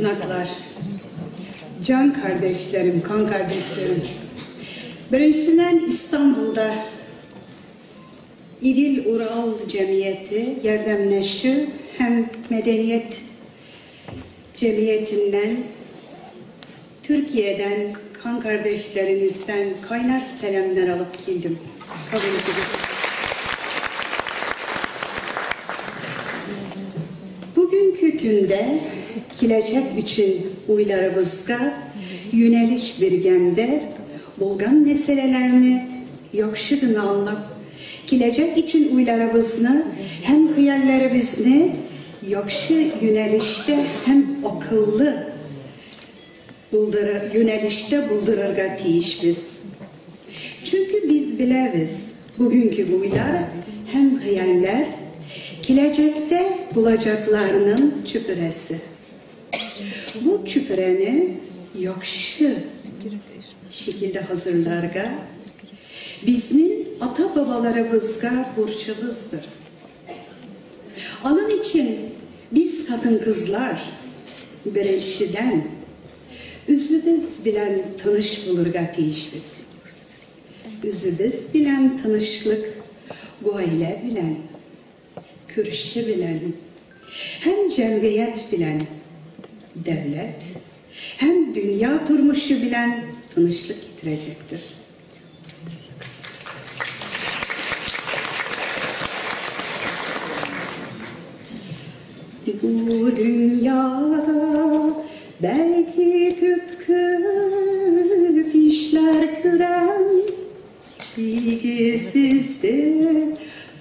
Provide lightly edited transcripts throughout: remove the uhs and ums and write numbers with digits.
Kunaklar, can kardeşlerim, kan kardeşlerim. Birincisinden İstanbul'da İdil Ural Cemiyeti yardımleşi hem Medeniyet Cemiyeti'nden, Türkiye'den kan kardeşlerinizden kaynar selamlar alıp geldim. Kabul edin. Bugünkü günde gelecek için uylarımızga yöneliş birgende bulgan meselelerini yakışıkını anlap, gelecek için uylarımızı hem hayallerimizi yakşı yönelişte hem akıllı yönelişte buldururga tiyişbiz. Çünkü biz bileriz bugünkü huylar hem hayaller gelecekte bulacaklarının çüpüresi. Bu çüpüreni yakşı şekilde hazırlarga bizim ata babalarımızga borçumuzdur. Onun için biz kadın kızlar birinciden üzümüz bilen tanış bulurga tiyişbiz. Üzümüz bilen tanışlık, aile bilen, kürşü bilen, hem cemiyet bilen, devlet, hem dünya durmuşu bilen tanışlık getirecektir. Bu dünyada belki küp küp işler kürem bilgisizdir,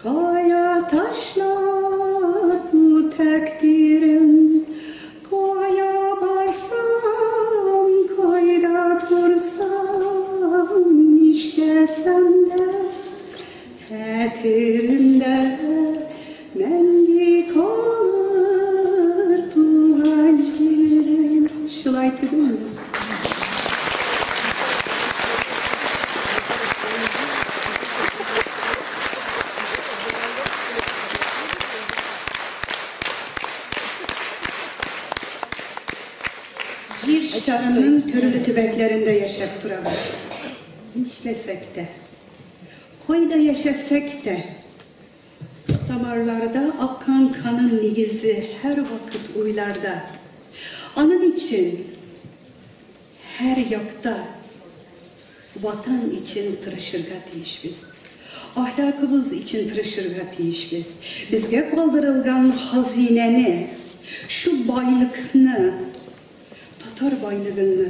kaya taşlar bu takdirim. Kaya varsam, kayda dursam, işlesem de heterimde mengi kalır tuvancım. Şulay tüdün mü? Şarının türlü tübeklerinde yaşap duralım. İşlesek de, koyda yaşasak da, damarlarda akan kanın nigizi her vakit uylarda. Onun için her yakta vatan için tırışırga tiyişbiz. Ahlakımız için tırışırga tiyişbiz. Bizge kaldırılgan hazineni, şu baylıkını, Tatar baylığını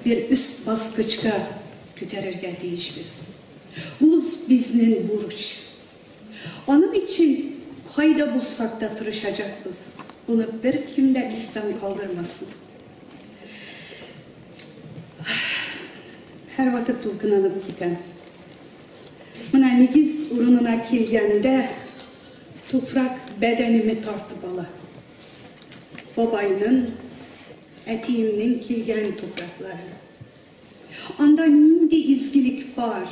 bir üst baskıçka küterirge tiyişbiz. Bu biznin borç. Onun için kayda bulsak da tırışacakız. Bunu bir kimde İslam kaldırmasın. Her vakit tulkınlanıp giden. Buna negiz urununa kilgende toprak bedenimi tartıp ala. Babayının etiğimnin kilgen toprakları. Anda nindi izgilik var.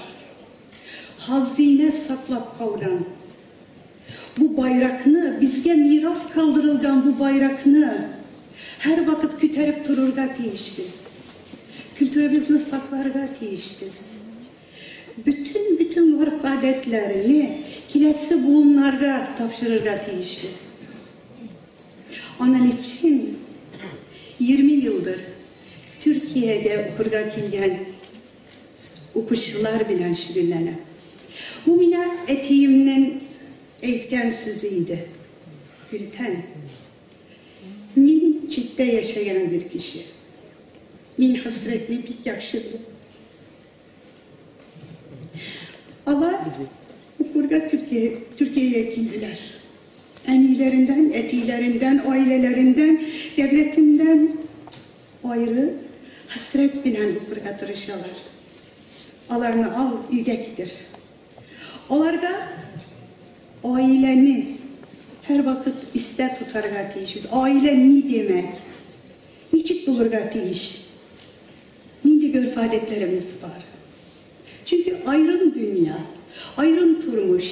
Hazine saklap kalgan. Bu bayrakını, bizge miras kaldırılgan bu bayrakını her vakit küterip dururga tiyiş biz. Kültürümüzü saklarga tiyiş biz. Bütün örf adetlerini kilesi bulunlarga tapşırırga tiyiş biz. Onun için 20 yıldır Türkiye'de okurga kelgan okuşçular bilen şug'ullanaman. Bu meni etiyimning aytgan so'zi edi. Gülten, men chetda yashagan bir kishi. Men hasratni pek yaxshi bilaman. Ular okurga Türkiye'ye keldilar. Anilerinden, etilerinden, ailelerinden, devletinden ayrı hasret bilen okurga tirishadilar. Ularni al uyga kitir. Ularga aileni her vakit iste tutarga tiyishmiz. Aile ne demek? Niçin bulurga tiyiş? Nindi örf adetlerimiz var. Çünkü ayrım dünya, ayrım turmuş.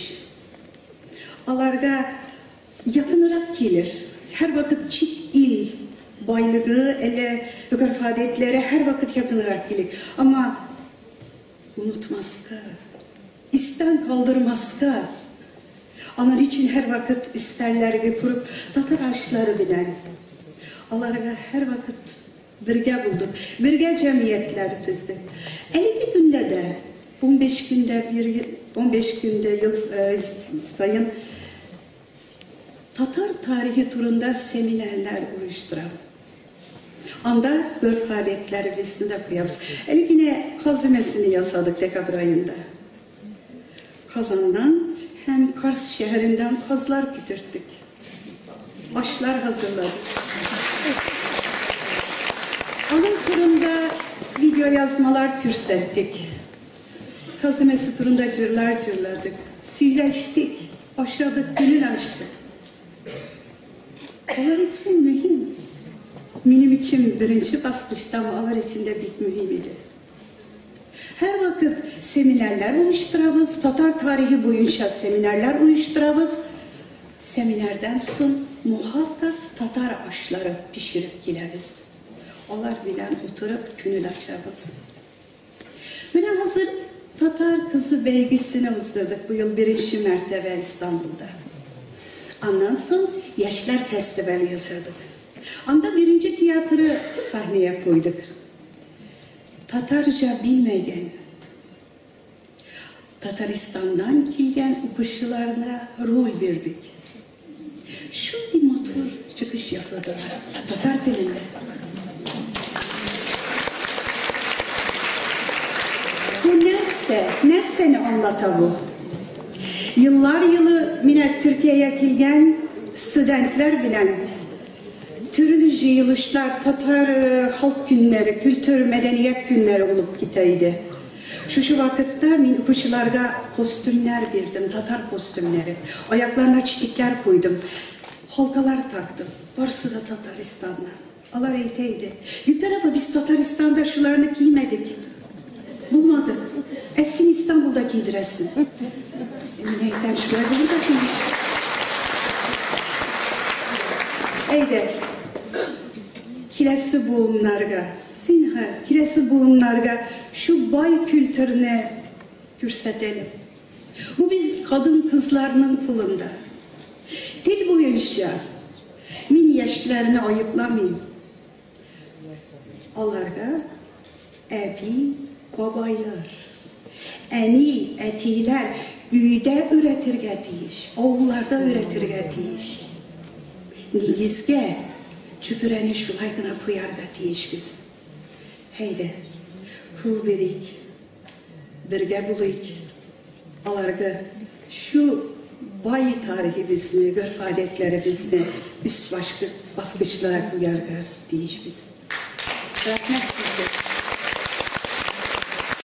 Ularga yakınırak gelir. Her vakit çit il baylığı, ele örf-adetlere her vakit yakınarak gelir. Ama unutmazka, isten kaldırmazka, Anar için her vakit isterlerge kurup Tatar aşları bilen, Alarga her vakit birge bulduk, birge cemiyetler tüzdük. 52 günde de, 15 günde bir, 15 günde yıl sayın Tatar tarihi turunda seminerler oluşturalım. Anda örf adetleri biz de koyarız. Hele yine kazımesini yasadık dekabr ayında. Kazan'dan hem Kars şehrinden kazlar getirttik. Aşlar hazırladık. Onun turunda video yazmalar kürsettik. Kazımesi turunda cırlar cırladık. Süyleştik, aşladık, gönül açtık. Onlar için mühim. Benim için birinci basqıçta ama onlar için de bir mühim idi. Her vakit seminerler uyuşturabız, Tatar tarihi boyunca seminerler uyuşturabız. Seminerden son muhakkak Tatar aşları pişirip geliriz. Onlar bilen oturup gönül açarız. Mine hazır Tatar kızı belgisini uzdurduk bu yıl birinci mertebe İstanbul'da. Ondan sonra Yaşlar Festivali yazırdık. Anda birinci tiyatroyu sahneye koyduk. Tatarca bilmeyen, Tataristan'dan kelgen okuyucularına rol verdik. Şu bir motor çıkış yasadılar Tatar dilinde. Bu nerseni anlata bu? Yıllar yılı mine Türkiye'ye kelgen studentler bilen türlü yığılışlar, Tatar halk günleri, kültür, medeniyet günleri olup giteydi. Şu vakitte min okuyucularga kostümler verdim, Tatar kostümleri. Ayaklarına çitikler koydum, halkalar taktım. Varısı da Tataristan'da. Allah eyteydi. Bir tarafı biz Tataristan'da şularını giymedik. Bulmadık. Etsin İstanbul'da giydiresin. Emine şuları burada giymiş. Eyde, kilesi buğumlarga, zinhar, kilesi buğumlarga şu bay kültürüne kürsetelim. Bu biz kadın kızlarının kulunda. Dil boyunca min yaşlarını ayıplamayayım. Onlarga ebi, babaylar, eni, etiler üyde üretirge deyiş, oğullarda üretirge deyiş. Nigizge çüpüreni şulaygına koyarga deyiş biz. Heyde, kul berik, birge bulayık, alarga şu bay tarihi bizni, görf adetleri bizni üst baskıçlara koyarga deyiş biz. Rahmet size.